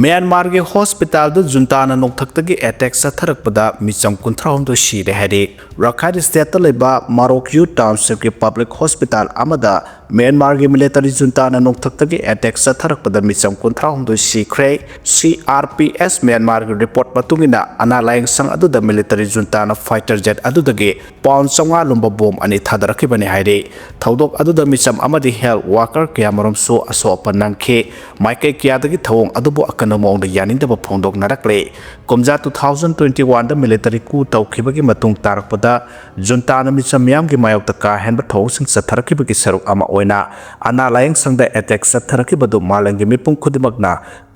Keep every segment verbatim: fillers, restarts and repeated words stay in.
ꯃ꯭ꯌꯥꯟꯃꯥꯔꯒꯤ ꯍꯣꯁꯄꯤꯇꯥꯜꯗ ꯖꯨꯟꯇꯥꯅ ꯅꯣꯡꯊꯛꯇꯒꯤ ꯑꯦꯇꯦꯛ ꯆꯠꯊꯔꯛꯄꯗ ꯃꯤꯆꯝ ꯀꯨꯟꯊ꯭ꯔꯥ ꯍꯨꯝꯗꯣꯏ ꯁꯤꯔꯦ ꯍꯥꯏꯔꯤ꯫ ꯔꯈꯥꯏꯟ ꯁ꯭ꯇꯦꯠꯇ ꯂꯩꯕ ꯃꯥꯔꯣꯛ ꯌꯨ ꯇꯥꯎꯟꯁꯤꯞꯀꯤ ꯄꯕ꯭ꯂꯤꯛ ꯍꯣꯁꯄꯤꯇꯥꯜ ꯑꯃꯗ ꯃ꯭ꯌꯥꯟꯃꯥꯔꯒꯤ ꯃꯤꯂꯤꯇꯔꯤ ꯖꯨꯟꯇꯥꯅ ꯅꯣꯡꯊꯛꯇꯒꯤ ꯑꯦꯇꯦꯛ ꯆꯠꯊꯔꯛꯄꯗ ꯃꯤꯆꯝ ꯀꯨꯟꯊ꯭ꯔꯥ ꯍꯨꯝꯗꯣꯏ ꯁꯤꯈ꯭ꯔꯦ꯫ C R P S ꯃ꯭ꯌꯥꯟꯃꯥꯔꯒꯤ report ꯃꯇꯨꯡ ꯏꯟꯅ, ꯑꯅꯥ ꯂꯥꯌꯦꯡꯁꯪ ꯑꯗꯨꯗ ꯃꯤꯂꯤꯇꯔꯤ ꯖꯨꯟꯇꯥꯅ ꯐꯥꯏꯇꯔ ꯖꯦꯠ ꯑꯗꯨꯗꯒꯤ ꯄꯥꯎꯟ ꯆꯥꯝꯃꯉꯥ ꯂꯨꯝꯕ ꯕꯣꯝ ꯑꯅꯤ ꯊꯥꯗꯔꯛꯈꯤꯕꯅꯤ ꯍꯥꯏꯔꯤ꯫ ꯊꯧꯗꯣꯛ ꯑꯗꯨꯗ ꯃꯤꯆꯝ ꯑꯃꯗꯤ ꯍꯦꯜꯊ ꯋꯥꯀꯔ ꯀꯌꯥꯃꯔꯨꯝꯁꯨ ꯑꯁꯣꯛ ꯑꯄꯟ ꯅꯪꯈꯤ꯫ ꯃꯥꯏꯀꯩ ꯀꯌꯥꯗꯒꯤ ꯊꯧꯑꯣꯡ ꯑꯗꯨꯕꯨ ꯑꯀꯟꯕ ꯃꯑꯣꯡꯗ ꯌꯥꯅꯤꯡꯗꯕ ꯐꯣꯡꯗꯣꯛꯅꯔꯛꯂꯦ꯫ ꯀꯨꯝꯖꯥ two thousand twenty one ꯗ ꯃꯤꯂꯤꯇꯔꯤ coup ꯇꯧꯈꯤꯕꯒꯤ ꯃꯇꯨꯡ ꯇꯥꯔꯛꯄꯗ ꯖꯨꯟꯇꯥꯅ ꯃꯤꯆꯝ ꯃꯤꯌꯥꯝꯒꯤ ꯃꯥꯌꯣꯛꯇ ꯀꯥ ꯍꯦꯟꯕ ꯊꯧꯑꯣꯡꯁꯤꯡ ꯆꯠꯊꯔꯛꯈꯤꯕꯒꯤ ꯁꯔꯨꯛ ꯑꯃ ꯑꯣꯏꯅ ꯑꯅꯥ ꯂꯥꯌꯦꯡꯁꯪꯗ ꯑꯦꯇꯦꯛ ꯆꯠꯊꯔꯛꯈꯤꯕꯗꯨ ꯃꯥꯂꯦꯝꯒꯤ ꯃꯤꯄꯨꯝ ꯈꯨꯗꯤꯡꯃꯛꯅ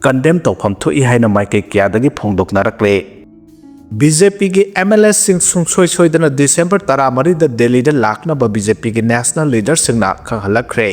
ꯀꯟꯗꯦꯝ ꯇꯧꯐꯝ ꯊꯣꯛꯏ ꯍꯥꯏꯅ ꯃꯥꯏꯀꯩ ꯀꯌꯥꯗꯒꯤ ꯐꯣꯡꯗꯣꯛꯅꯔꯛꯂꯦ꯫ ꯕꯤ ꯖꯦ ꯄꯤꯒꯤ ꯑꯦꯝ ꯑꯦꯜ ꯑꯦꯁꯤꯡ ꯁꯨꯡꯁꯣꯏ ꯁꯣꯏꯗꯅ ꯗꯤꯁꯦꯝꯕꯔ ꯇꯔꯥꯃꯔꯤꯗ ꯗꯦꯜꯂꯤꯗ ꯂꯥꯛꯅꯕ ꯕꯤ ꯖꯦ ꯄꯤꯒꯤ ꯅꯦꯁꯅꯦꯜ ꯂꯤꯗꯔꯁꯤꯡꯅ ꯈꯪꯍꯜꯂꯛꯈ꯭ꯔꯦ꯫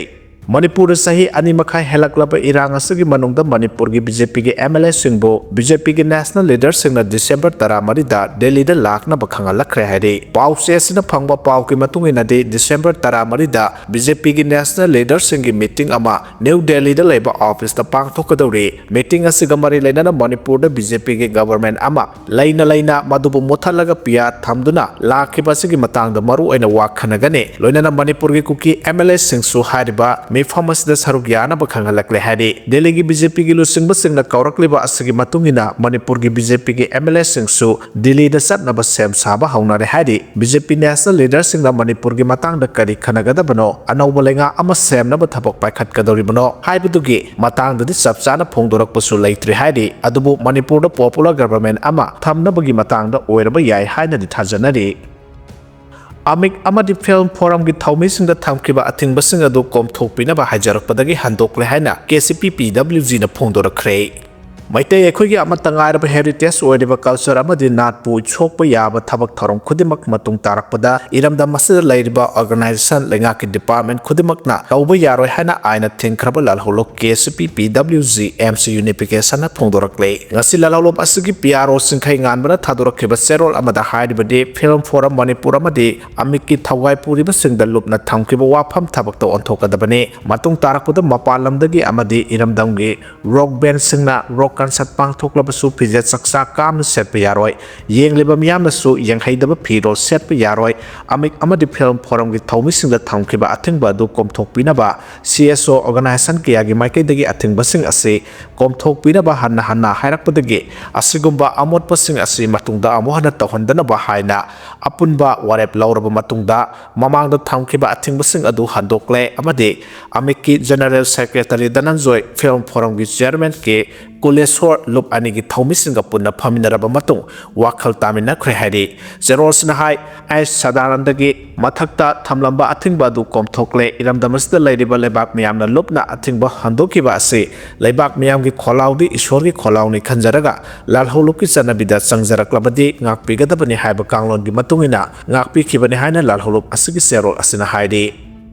ꯃꯅꯤꯄꯨꯔꯗ ꯆꯍꯤ ꯑꯅꯤ ꯃꯈꯥꯏ ꯍꯦꯜꯂꯛꯂꯕ ꯏꯔꯥꯡ ꯑꯁꯤꯒꯤ ꯃꯅꯨꯡꯗ ꯃꯅꯤꯄꯨꯔꯒꯤ ꯕꯤ ꯖꯦ ꯄꯤꯒꯤ ꯑꯦꯝ ꯑꯦꯜ ꯑꯦꯁꯤꯡꯕꯨ ꯕꯤ ꯖꯦ ꯄꯤꯒꯤ ꯅꯦꯁꯅꯦꯜ ꯂꯤꯗꯔꯁꯤꯡꯅ ꯗꯤꯁꯦꯝꯕꯔ ꯇꯔꯥꯃꯔꯤꯗ ꯗꯦꯜꯂꯤꯗ ꯂꯥꯛꯅꯕ ꯈꯪꯍꯜꯂꯛꯈ꯭ꯔꯦ ꯍꯥꯏꯔꯤ꯫ ꯄꯥꯎꯆꯦ ꯑꯁꯤꯅ ꯐꯪꯕ ꯄꯥꯎꯒꯤ ꯃꯇꯨꯡ ꯏꯟꯅꯗꯤ, ꯗꯤꯁꯦꯝꯕꯔ ꯇꯔꯥꯃꯔꯤꯗ ꯕꯤ ꯖꯦ ꯄꯤꯒꯤ ꯅꯦꯁꯅꯦꯜ ꯂꯤꯗꯔꯁꯤꯡꯒꯤ ꯃꯤꯇꯤꯡ ꯑꯃ ꯅ꯭ꯌꯨ ꯗꯦꯜꯂꯤꯗ ꯂꯩꯕ ꯑꯣꯐꯤꯁꯇ ꯄꯥꯡꯊꯣꯛꯀꯗꯧꯔꯤ꯫ ꯃꯤꯇꯤꯡ ꯑꯁꯤꯒ ꯃꯔꯤ ꯂꯩꯅꯅ ꯃꯅꯤꯄꯨꯔꯗ ꯕꯤ ꯖꯦ ꯄꯤꯒꯤ ꯒꯕꯔꯟꯃꯦꯟꯠ ꯑꯃ ꯂꯩꯅ ꯂꯩꯅ ꯃꯗꯨꯕꯨ ꯃꯨꯠꯊꯠꯂꯒ ꯄꯤꯌꯥ ꯊꯝꯗꯨꯅ ꯂꯥꯛꯈꯤꯕ ꯑꯁꯤꯒꯤ ꯃꯇꯥꯡꯗ ꯃꯔꯨ ꯑꯣꯏꯅ ꯋꯥ ꯈꯟꯅꯒꯅꯤ꯫ ꯂꯣꯏꯅꯅ ꯃꯅꯤꯄꯨꯔꯒꯤ ꯀꯨꯀꯤ ꯑꯦꯝ ꯑꯦꯜ ꯑꯦꯁꯤꯡꯁꯨ ꯍꯥꯏꯔꯤꯕ ꯃꯤꯐꯝ ꯑꯁꯤꯗ ꯁꯔꯨꯛ ꯌꯥꯅꯕ ꯈꯪꯍꯜꯂꯛꯂꯦ ꯍꯥꯏꯔꯤ꯫ ꯗꯦꯜꯂꯤꯒꯤ ꯕꯤ ꯖꯦ ꯄꯤꯒꯤ ꯂꯨꯆꯤꯡꯕꯁꯤꯡꯅ ꯀꯧꯔꯛꯂꯤꯕ ꯑꯁꯤꯒꯤ ꯃꯇꯨꯡ ꯏꯟꯅ ꯃꯅꯤꯄꯨꯔꯒꯤ ꯕꯤ ꯖꯦ ꯄꯤꯒꯤ ꯑꯦꯝ ꯑꯦꯜ ꯑꯦꯁꯤꯡꯁꯨ ꯗꯤꯜꯂꯤꯗ ꯆꯠꯅꯕ ꯁꯦꯝ ꯁꯥꯕ ꯍꯧꯅꯔꯦ ꯍꯥꯏꯔꯤ꯫ ꯕꯤ ꯖꯦ ꯄꯤ ꯅꯦꯁꯅꯦꯜ ꯂꯤꯗꯔꯁꯤꯡꯅ ꯃꯅꯤꯄꯨꯔꯒꯤ ꯃꯇꯥꯡꯗ ꯀꯔꯤ ꯈꯟꯅꯒꯗꯕꯅꯣ, ꯑꯅꯧꯕ ꯂꯩꯉꯥꯛ ꯑꯃ ꯁꯦꯝꯅꯕ ꯊꯕꯛ ꯄꯥꯏꯈꯠꯀꯗꯧꯔꯤꯕꯅꯣ ꯍꯥꯏꯕꯗꯨꯒꯤ ꯃꯇꯥꯡꯗꯗꯤ ꯆꯞ ꯆꯥꯅ ꯐꯣꯡꯗꯣꯔꯛꯄꯁꯨ ꯂꯩꯇ꯭ꯔꯤ ꯍꯥꯏꯔꯤ꯫ ꯑꯗꯨꯕꯨ ꯃꯅꯤꯄꯨꯔꯗ ꯄꯣꯄꯨꯂꯔ ꯒꯕꯔꯟꯃꯦꯟꯠ ꯑꯃ ꯊꯝꯅꯕꯒꯤ ꯃꯇꯥꯡꯗ ꯑꯣꯏꯔꯕ ꯌꯥꯏ ꯍꯥꯏꯅꯗꯤ ꯊꯥꯖꯅꯔꯤ꯫ ꯑꯃꯤꯛ ꯑꯃꯗꯤ ꯐꯤꯜꯝ ꯐꯣꯔꯝꯒꯤ ꯊꯧꯃꯤꯁꯤꯡꯗ ꯊꯝꯈꯤꯕ ꯑꯊꯤꯡꯕꯁꯤꯡ ꯑꯗꯨ ꯀꯣꯝꯊꯣꯛꯄꯤꯅꯕ ꯍꯥꯏꯖꯔꯛꯄꯗꯒꯤ ꯍꯟꯗꯣꯛꯂꯦ ꯍꯥꯏꯅ ꯀꯦ C P P W ꯖꯤꯅ ꯐꯣꯡꯗꯣꯔꯛꯈ꯭ꯔꯦ꯫ Meitei ꯑꯩꯈꯣꯏꯒꯤ ꯑꯃꯠꯇ ꯉꯥꯏꯔꯕ ꯍꯦꯔꯤꯇꯦꯖ ꯑꯣꯏꯔꯤꯕ ꯀꯜꯆꯔ ꯑꯃꯗꯤ ꯅꯥꯠꯄꯨ ꯁꯣꯛꯄ ꯌꯥꯕ ꯊꯕꯛ ꯊꯧꯔꯝ ꯈꯨꯗꯤꯡꯃꯛ ꯃꯇꯨꯡ ꯇꯥꯔꯛꯄꯗ ꯏꯔꯝꯗꯝ ꯑꯁꯤꯗ ꯂꯩꯔꯤꯕ ꯑꯣꯔꯒꯅꯥꯏꯖꯦꯁꯟ, ꯂꯩꯉꯥꯛꯀꯤ ꯗꯤꯄꯥꯔꯠꯃꯦꯟꯠ ꯈꯨꯗꯤꯡꯃꯛꯅ ꯇꯧꯕ ꯌꯥꯔꯣꯏ ꯍꯥꯏꯅ ꯑꯥꯏꯟꯅ ꯊꯤꯡꯈ꯭ꯔꯕ ꯂꯥꯜꯍꯧꯂꯨꯞ K C P P W G M C ꯌꯨꯅꯤꯐꯤꯀꯦꯁꯟꯅ ꯐꯣꯡꯗꯣꯔꯛꯂꯦ꯫ ꯉꯁꯤ ꯂꯥꯜꯍꯧꯂꯨꯞ ꯑꯁꯤꯒꯤ ꯄꯤ ꯑꯥꯔ ꯑꯣ ꯆꯤꯡꯈꯩ ꯉꯥꯟꯕꯅ ꯊꯥꯗꯣꯔꯛꯈꯤꯕ ꯆꯦꯔꯣꯜ ꯑꯃꯗ ꯍꯥꯏꯔꯤꯕꯗꯤ, ꯐꯤꯜꯝ ꯐꯣꯔꯝ ꯃꯅꯤꯄꯨꯔ ꯑꯃꯗꯤ ꯑꯃꯤꯛꯀꯤ ꯊꯧꯒꯥꯏ ꯄꯨꯔꯤꯕꯁꯤꯡꯗ ꯂꯨꯞꯅ ꯊꯝꯈꯤꯕ ꯋꯥꯐꯝ ꯊꯕꯛꯇ ꯑꯣꯟꯊꯣꯛꯀꯗꯕꯅꯤ꯫ ꯃꯇꯨꯡ ꯇꯥꯔꯛꯄꯗ ꯃꯄꯥꯟ ꯂꯝꯗꯒꯤ ꯑꯃꯗꯤ ꯏꯔꯝꯗꯝꯒꯤ ꯔꯣꯛ ꯕꯦꯟꯁꯤꯡꯅ ꯔꯣꯛ concert ꯄꯥꯡꯊꯣꯛꯂꯕꯁꯨ ꯐꯤꯖꯦꯠ ꯆꯛꯆꯥ ꯀꯥꯝꯅ ꯁꯦꯠꯄ ꯌꯥꯔꯣꯏ꯫ ꯌꯦꯡꯂꯤꯕ ꯃꯤꯌꯥꯝꯅꯁꯨ ꯌꯦꯡꯍꯩꯗꯕ ꯐꯤꯔꯣꯜ ꯁꯦꯠꯄ ꯌꯥꯔꯣꯏ꯫ ꯑꯃꯤꯛ ꯑꯃꯗꯤ film forum ꯒꯤ ꯊꯧꯃꯤꯁꯤꯡꯗ ꯊꯝꯈꯤꯕ ꯑꯊꯤꯡꯕ ꯑꯗꯨ ꯀꯣꯝꯊꯣꯛꯄꯤꯅꯕ C S O organization ꯀꯌꯥꯒꯤ ꯃꯥꯏꯀꯩꯗꯒꯤ ꯑꯊꯤꯡꯕꯁꯤꯡ ꯑꯁꯤ ꯀꯣꯝꯊꯣꯛꯄꯤꯅꯕ ꯍꯟꯅ ꯍꯟꯅ ꯍꯥꯏꯔꯛꯄꯗꯒꯤ ꯑꯁꯤꯒꯨꯝꯕ ꯑꯃꯣꯠꯄꯁꯤꯡ ꯑꯁꯤ ꯃꯇꯨꯡꯗ ꯑꯃꯨꯛ ꯍꯟꯅ ꯇꯧꯍꯟꯗꯅꯕ ꯍꯥꯏꯅ ꯑꯄꯨꯟꯕ ꯋꯥꯔꯦꯞ ꯂꯧꯔꯕ ꯃꯇꯨꯡꯗ ꯃꯃꯥꯡꯗ ꯊꯝꯈꯤꯕ ꯑꯊꯤꯡꯕꯁꯤꯡ ꯑꯗꯨ ꯍꯟꯗꯣꯛꯂꯦ ꯑꯃꯗꯤ ꯑꯃꯤꯛꯀꯤ General Secretary ꯙꯅꯟꯖꯣꯏ, film forum ꯒꯤ chairman ꯀꯦ ꯀꯨꯂꯦꯁꯣꯔ, ꯂꯨꯞ ꯑꯅꯤꯒꯤ ꯊꯧꯃꯤꯁꯤꯡꯒ ꯄꯨꯟꯅ ꯐꯝꯃꯤꯟꯅꯔꯕ ꯃꯇꯨꯡ ꯋꯥꯈꯜ ꯇꯥꯃꯤꯟꯅꯈ꯭ꯔꯦ ꯍꯥꯏꯔꯤ꯫ ꯆꯦꯔꯣꯜꯁꯤꯅ ꯍꯥꯏ, ꯑꯩ ꯁꯗꯥꯅꯟꯗꯒꯤ ꯃꯊꯛꯇ ꯊꯝꯂꯝꯕ ꯑꯊꯤꯡꯕ ꯑꯗꯨ ꯀꯣꯝꯊꯣꯛꯂꯦ꯫ ꯏꯔꯝꯗꯝ ꯑꯁꯤꯗ ꯂꯩꯔꯤꯕ ꯂꯩꯕꯥꯛ ꯃꯤꯌꯥꯝꯅ ꯂꯨꯞꯅ ꯑꯊꯤꯡꯕ ꯍꯟꯗꯣꯛꯈꯤꯕ ꯑꯁꯤ ꯂꯩꯕꯥꯛ ꯃꯤꯌꯥꯝꯒꯤ ꯈꯣꯜꯂꯥꯎꯗꯤ ꯏꯁꯣꯔꯒꯤ ꯈꯣꯜꯂꯥꯎꯅꯤ ꯈꯟꯖꯔꯒ ꯂꯥꯜꯍꯧꯂꯨꯞꯀꯤ ꯆꯠꯅꯕꯤꯗ ꯆꯪꯖꯔꯛꯂꯕꯗꯤ ꯉꯥꯛꯄꯤꯒꯗꯕꯅꯤ ꯍꯥꯏꯕ ꯀꯥꯡꯂꯣꯟꯒꯤ ꯃꯇꯨꯡ ꯏꯟꯅ ꯉꯥꯛꯄꯤꯈꯤꯕꯅꯤ ꯍꯥꯏꯅ ꯂꯥꯜꯍꯧꯂꯨꯞ ꯑꯁꯤꯒꯤ ꯆꯦꯔꯣꯜ ꯑꯁꯤꯅ ꯍꯥꯏꯔꯤ꯫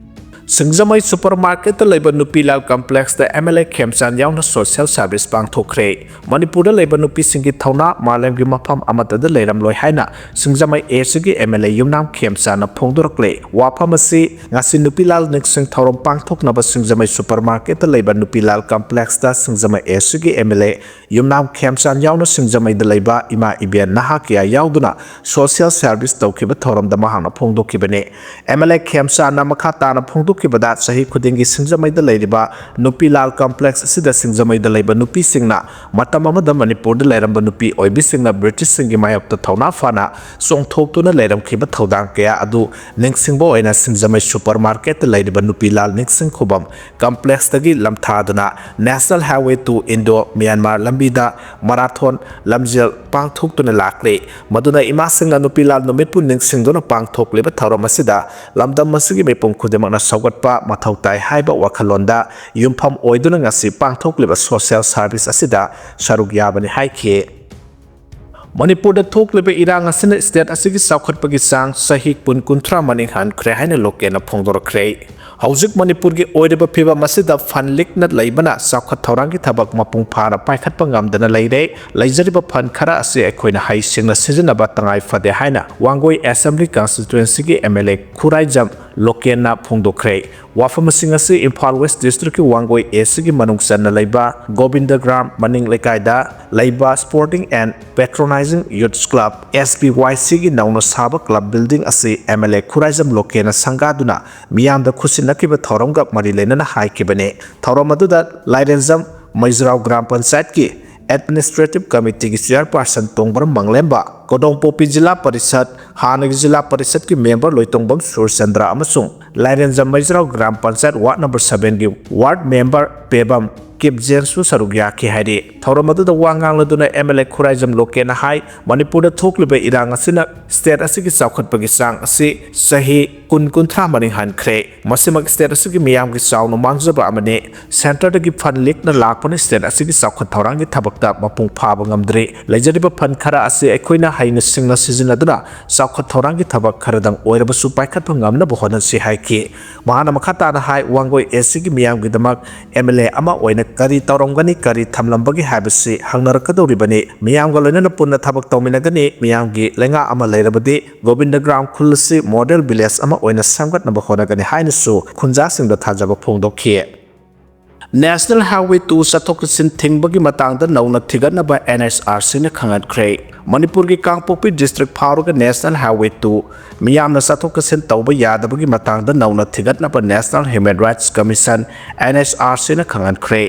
ꯁꯤꯡꯖꯃꯩ supermarket ꯇ ꯂꯩꯕ ꯅꯨꯄꯤ ꯂꯥꯜ complex ꯇ M L A ꯈꯦꯝꯆꯥꯟ ꯌꯥꯎꯅ social service ꯄꯥꯡꯊꯣꯛꯈ꯭ꯔꯦ꯫ ꯃꯅꯤꯄꯨꯔꯗ ꯂꯩꯕ ꯅꯨꯄꯤꯁꯤꯡꯒꯤ ꯊꯧꯅꯥ ꯃꯥꯂꯦꯝꯒꯤ ꯃꯐꯝ ꯑꯃꯠꯇꯗ ꯂꯩꯔꯝꯂꯣꯏ ꯍꯥꯏꯅ ꯁꯤꯡꯖꯃꯩ A C ꯒꯤ M L A ꯌꯨꯝꯅꯥꯝ ꯈꯦꯝꯆꯥꯟꯅ ꯐꯣꯡꯗꯣꯔꯛꯂꯦ꯫ ꯋꯥꯐꯝ ꯑꯁꯤ ꯉꯁꯤ ꯅꯨꯄꯤ ꯂꯥꯜ ꯅꯤꯡꯁꯤꯡ ꯊꯧꯔꯝ ꯄꯥꯡꯊꯣꯛꯅꯕ ꯁꯤꯡꯖꯃꯩ supermarket ꯇ ꯂꯩꯕ ꯅꯨꯄꯤ ꯂꯥꯜ complex ꯇ ꯁꯤꯡꯖꯃꯩ A C ꯒꯤ M L A ꯌꯨꯝꯅꯥꯝ ꯈꯦꯝꯆꯥꯟ ꯌꯥꯎꯅ ꯁꯤꯡꯖꯃꯩꯗ ꯂꯩꯕ ꯏꯃꯥ ꯏꯕꯦꯟ ꯅꯍꯥ ꯀꯌꯥ ꯌꯥꯎꯗꯨꯅ social service ꯇꯧꯈꯤꯕ ꯊꯧꯔꯝꯗ ꯃꯍꯥꯛꯅ ꯐꯣꯡꯗꯣꯛꯈꯤꯕꯅꯤ꯫ M L A ꯈꯦꯝꯆꯥꯟꯅ ꯃꯈꯥ ꯇꯥꯅ ꯐꯣꯡꯗꯣꯛꯈꯤꯕꯗ ꯆꯍꯤ ꯈꯨꯗꯤꯡꯒꯤ ꯁꯤꯡꯖꯃꯩꯗ ꯂꯩꯔꯤꯕ ꯅꯨꯄꯤ ꯂꯥꯜ complex ꯑꯁꯤꯗ ꯁꯤꯡꯖꯃꯩꯗ ꯂꯩꯕ ꯅꯨꯄꯤꯁꯤꯡꯅ ꯃꯇꯝ ꯑꯃꯗ ꯃꯅꯤꯄꯨꯔꯗ ꯂꯩꯔꯝꯕ ꯅꯨꯄꯤ ꯑꯣꯏꯕꯤꯁꯤꯡꯅ British ꯁꯤꯡꯒꯤ ꯃꯥꯌꯣꯛꯇ ꯊꯧꯅꯥ ꯐꯅ ꯆꯣꯡꯊꯣꯛꯇꯨꯅ ꯂꯩꯔꯝꯈꯤꯕ ꯊꯧꯗꯥꯡ ꯀꯌꯥ ꯑꯗꯨ ꯅꯤꯡꯁꯤꯡꯕ ꯑꯣꯏꯅ ꯁꯤꯡꯖꯃꯩ supermarket ꯇ ꯂꯩꯔꯤꯕ ꯅꯨꯄꯤ ꯂꯥꯜ ꯅꯤꯡꯁꯤꯡ ꯈꯨꯕꯝ complex ꯇꯒꯤ ꯂꯝꯊꯥꯗꯨꯅ National Highway two Indo Myanmar ꯂꯝꯕꯤꯗ marathon ꯂꯝꯖꯦꯜ ꯄꯥꯡꯊꯣꯛꯇꯨꯅ ꯂꯥꯛꯂꯤ꯫ ꯃꯗꯨꯅ ꯏꯃꯥꯁꯤꯡꯅ ꯅꯨꯄꯤ ꯂꯥꯜ ꯅꯨꯃꯤꯠꯄꯨ ꯅꯤꯡꯁꯤꯡꯗꯨꯅ ꯄꯥꯡꯊꯣꯛꯂꯤꯕ ꯊꯧꯔꯝ ꯑꯁꯤꯗ ꯂꯝꯗꯝ ꯑꯁꯤꯒꯤ ꯃꯤꯄꯨꯝ ꯈꯨꯗꯤꯡꯃꯛꯅ ꯁꯧꯒꯠꯄ ꯃꯊꯧ ꯇꯥꯏ ꯍꯥꯏꯕ ꯋꯥꯈꯜꯂꯣꯟꯗ ꯌꯨꯝꯐꯝ ꯑꯣꯏꯗꯨꯅ ꯉꯁꯤ ꯄꯥꯡꯊꯣꯛꯂꯤꯕ social service ꯑꯁꯤꯗ ꯁꯔꯨꯛ ꯌꯥꯕꯅꯤ ꯍꯥꯏꯈꯤ꯫ ꯃꯅꯤꯄꯨꯔꯗ ꯊꯣꯛꯂꯤꯕ ꯏꯔꯥꯡ ꯑꯁꯤꯅ state ꯑꯁꯤꯒꯤ ꯆꯥꯎꯈꯠꯄꯒꯤ ꯆꯥꯡ ꯆꯍꯤ ꯀꯨꯟ ꯀꯨꯟꯊ꯭ꯔꯥ ꯃꯅꯤꯡ ꯍꯟꯈ꯭ꯔꯦ ꯍꯥꯏꯅ ꯂꯣꯀꯦꯜꯅ ꯐꯣꯡꯗꯣꯔꯛꯈ꯭ꯔꯦ꯫ ꯍꯧꯖꯤꯛ ꯃꯅꯤꯄꯨꯔꯒꯤ ꯑꯣꯏꯔꯤꯕ ꯐꯤꯕꯝ ꯑꯁꯤꯗ ꯐꯟ ꯂꯤꯛꯅ ꯂꯩꯕꯅ ꯆꯥꯎꯈꯠ ꯊꯧꯔꯥꯡꯒꯤ ꯊꯕꯛ ꯃꯄꯨꯡ ꯐꯥꯅ ꯄꯥꯏꯈꯠꯄ ꯉꯝꯗꯅ ꯂꯩꯔꯦ꯫ ꯂꯩꯖꯔꯤꯕ ꯐꯟ ꯈꯔ ꯑꯁꯤ ꯑꯩꯈꯣꯏꯅ ꯍꯩꯁꯤꯡꯅ ꯁꯤꯖꯤꯟꯅꯕ ꯇꯉꯥꯏ ꯐꯗꯦ ꯍꯥꯏꯅ ꯋꯥꯡꯒꯣꯏ ꯑꯦꯁꯦꯝꯕ꯭ꯂꯤ ꯀꯟꯁꯇꯤꯇ꯭ꯋꯦꯟꯁꯤꯒꯤ ꯑꯦꯝ ꯑꯦꯜ ꯑꯦ ꯈꯨꯔꯥꯏꯖꯝ ꯂꯣꯀꯦꯟꯅ ꯐꯣꯡꯗꯣꯛꯈ꯭ꯔꯦ꯫ ꯋꯥꯐꯝꯁꯤꯡ ꯑꯁꯤ ꯏꯝꯐꯥꯜ ꯋꯦꯁ ꯗꯤꯁꯇ꯭ꯔꯤꯛꯀꯤ ꯋꯥꯡꯒꯣꯏ ꯑꯦ ꯁꯤꯒꯤ ꯃꯅꯨꯡ ꯆꯟꯅ ꯂꯩꯕ ꯒꯣꯕꯤꯟꯗꯒ꯭ꯔꯥꯝ ꯃꯅꯤꯡ ꯂꯩꯀꯥꯏꯗ ꯂꯩꯕ Sporting and Patronizing Youth Club, S P Y C, ꯒꯤ ꯅꯧꯅ ꯁꯥꯕ ꯀ꯭ꯂꯕ ꯕꯤꯜꯗꯤꯡ ꯑꯁꯤ ꯑꯦꯝ ꯑꯦꯜ ꯑꯦ ꯈꯨꯔꯥꯏꯖꯝ ꯂꯣꯀꯦꯟꯅ ꯁꯪꯒꯥꯗꯨꯅ ꯃꯤꯌꯥꯝꯗ ꯈꯨꯠꯁꯤꯟꯅꯈꯤꯕ ꯊꯧꯔꯝꯒ ꯃꯔꯤ ꯂꯩꯅꯅ ꯍꯥꯏꯈꯤꯕꯅꯤ꯫ ꯊꯧꯔꯝ ꯑꯗꯨꯗ ꯂꯥꯏꯔꯦꯟꯖꯝ ꯃꯩꯖ꯭ꯔꯥꯎ ꯒ꯭ꯔꯥꯝ ꯄꯟꯆꯥꯌꯠꯀꯤ ꯑꯦꯗꯃꯤꯅꯤꯁꯇ꯭ꯔꯦꯇꯤꯚ ꯀꯃꯤꯇꯤꯒꯤ ꯆꯤꯌꯔꯄꯥꯔꯁꯟ ꯇꯣꯡꯕ꯭ꯔꯝ ꯃꯪꯂꯦꯝꯕ, ꯀꯣꯗꯣꯡꯄꯣꯛꯄꯤ ꯖꯤꯂꯥ ꯄꯔꯤꯁꯠ, ꯍꯥꯟꯅꯒꯤ ꯖꯤꯂꯥ ꯄꯔꯤꯁꯠꯀꯤ ꯃꯦꯝꯕꯔ ꯂꯣꯏꯇꯣꯡꯕꯝ ꯁꯨꯔꯆꯟꯗ꯭ꯔ ꯑꯃꯁꯨꯡ ꯂꯥꯏꯔꯦꯟꯖꯝ ꯃꯩꯖ꯭ꯔꯥꯎ ꯒ꯭ꯔꯥꯝ ꯄꯟꯆꯥꯌꯠ ꯋꯥꯔꯗ ꯅꯝꯕꯔ ꯁꯚꯦꯟꯒꯤ ꯋꯥꯔꯗ ꯃꯦꯝꯕꯔ ꯄꯦꯕꯝ ꯀꯤꯞꯖꯦꯟꯁꯨ ꯁꯔꯨꯛ ꯌꯥꯈꯤ ꯍꯥꯏꯔꯤ꯫ ꯊꯧꯔꯝ ꯑꯗꯨꯗ ꯋꯥ ꯉꯥꯡꯂꯗꯨꯅ ꯑꯦꯝ ꯑꯦꯜ ꯑꯦ ꯈꯨꯔꯥꯏꯖꯝ ꯂꯣꯀꯦꯟꯅ ꯍꯥꯏ, ꯃꯅꯤꯄꯨꯔꯗ ꯊꯣꯛꯂꯤꯕ ꯏꯔꯥꯡ ꯑꯁꯤꯅ ꯁ꯭ꯇꯦꯠ ꯑꯁꯤꯒꯤ ꯆꯥꯎꯈꯠꯄꯒꯤ ꯆꯥꯡ ꯑꯁꯤ ꯆꯍꯤ ꯀꯨꯟ ꯀꯨꯟꯊ꯭ꯔꯥ ꯃꯅꯤꯡ ꯍꯟꯈ꯭ꯔꯦ꯫ ꯃꯁꯤꯃꯛ ꯁ꯭ꯇꯦꯠ ꯑꯁꯤꯒꯤ ꯃꯤꯌꯥꯝꯒꯤ ꯆꯥꯎꯅ ꯃꯥꯡꯖꯕ ꯑꯃꯅꯤ꯫ ꯁꯦꯟꯇꯔꯗꯒꯤ ꯐꯟ ꯂꯤꯛꯅ ꯂꯥꯛꯄꯅ ꯁ꯭ꯇꯦꯠ ꯑꯁꯤꯒꯤ ꯆꯥꯎꯈꯠ ꯊꯧꯔꯥꯡꯒꯤ ꯊꯕꯛꯇ ꯃꯄꯨꯡ ꯐꯥꯕ ꯉꯝꯗ꯭ꯔꯤ꯫ ꯂꯩꯖꯔꯤꯕ ꯐꯟ ꯈꯔ ꯑꯁꯤ ꯑꯩꯈꯣꯏꯅ ꯍꯩꯅ ꯁꯤꯡꯅ ꯁꯤꯖꯤꯟꯅꯗꯨꯅ ꯆꯥꯎꯈꯠ ꯊꯧꯔꯥꯡꯒꯤ ꯊꯕꯛ ꯈꯔꯗꯪ ꯑꯣꯏꯔꯕꯁꯨ ꯄꯥꯏꯈꯠꯄ ꯉꯝꯅꯕ ꯍꯣꯠꯅꯁꯤ ꯍꯥꯏꯈꯤ꯫ ꯃꯍꯥꯛꯅ ꯃꯈꯥ ꯇꯥꯅ ꯍꯥꯏ, ꯋꯥꯡꯒꯣꯏ ꯑꯦ ꯁꯤꯒꯤ ꯃꯤꯌꯥꯝꯒꯤꯗꯃꯛ ꯑꯦꯝ ꯑꯦꯜ ꯑꯦ ꯑꯃ ꯑꯣꯏꯅ ꯀꯔꯤ ꯇꯧꯔꯝꯒꯅꯤ, ꯀꯔꯤ ꯊꯝꯂꯝꯕꯒꯦ ꯍꯥꯏꯕꯁꯤ ꯍꯪꯅꯔꯛꯀꯗꯧꯔꯤꯕꯅꯤ꯫ ꯃꯤꯌꯥꯝꯒ ꯂꯣꯏꯅꯅ ꯄꯨꯟꯅ ꯊꯕꯛ ꯇꯧꯃꯤꯟꯅꯒꯅꯤ꯫ ꯃꯤꯌꯥꯝꯒꯤ ꯂꯩꯉꯥꯛ ꯑꯃ ꯂꯩꯔꯕꯗꯤ ꯒꯣꯕꯤꯟꯗꯒ꯭ꯔꯥꯝ ꯈꯨꯜ ꯑꯁꯤ ꯃꯣꯗꯦꯜ ꯚꯤꯂꯦꯖ ꯑꯃ ꯑꯣꯏꯅ ꯁꯦꯝꯒꯠꯅꯕ ꯍꯣꯠꯅꯒꯅꯤ ꯍꯥꯏꯅꯁꯨ ꯈꯨꯟꯖꯥꯁꯤꯡꯗ ꯊꯥꯖꯕ ꯐꯣꯡꯗꯣꯛꯈꯤ꯫ ꯅꯦꯁꯅꯦꯜ ꯍꯥꯏꯋꯦ ꯇꯨ ꯆꯠꯊꯣꯛ ꯆꯠꯁꯤꯟ ꯊꯤꯡꯕꯒꯤ ꯃꯇꯥꯡꯗ ꯅꯧꯅ ꯊꯤꯒꯠꯅꯕ ꯑꯦꯟ ꯑꯦꯆ ꯑꯥꯔ ꯁꯤꯅ ꯈꯪꯍꯟꯈ꯭ꯔꯦ꯫ ꯃꯅꯤꯄꯨꯔꯒꯤ ꯀꯥꯡꯄꯣꯛꯄꯤ ꯗꯤꯁꯇ꯭ꯔꯤꯛ ꯐꯥꯎꯔꯒ ꯅꯦꯁꯅꯦꯜ ꯍꯥꯏꯋꯦ ꯇꯨ ꯃꯤꯌꯥꯝꯅ ꯆꯠꯊꯣꯛ ꯆꯠꯁꯤꯟ ꯇꯧꯕ ꯌꯥꯗꯕꯒꯤ ꯃꯇꯥꯡꯗ ꯅꯧꯅ ꯊꯤꯒꯠꯅꯕ national human rights commission, N H R ꯁꯤꯅ ꯈꯪꯍꯟꯈ꯭ꯔꯦ꯫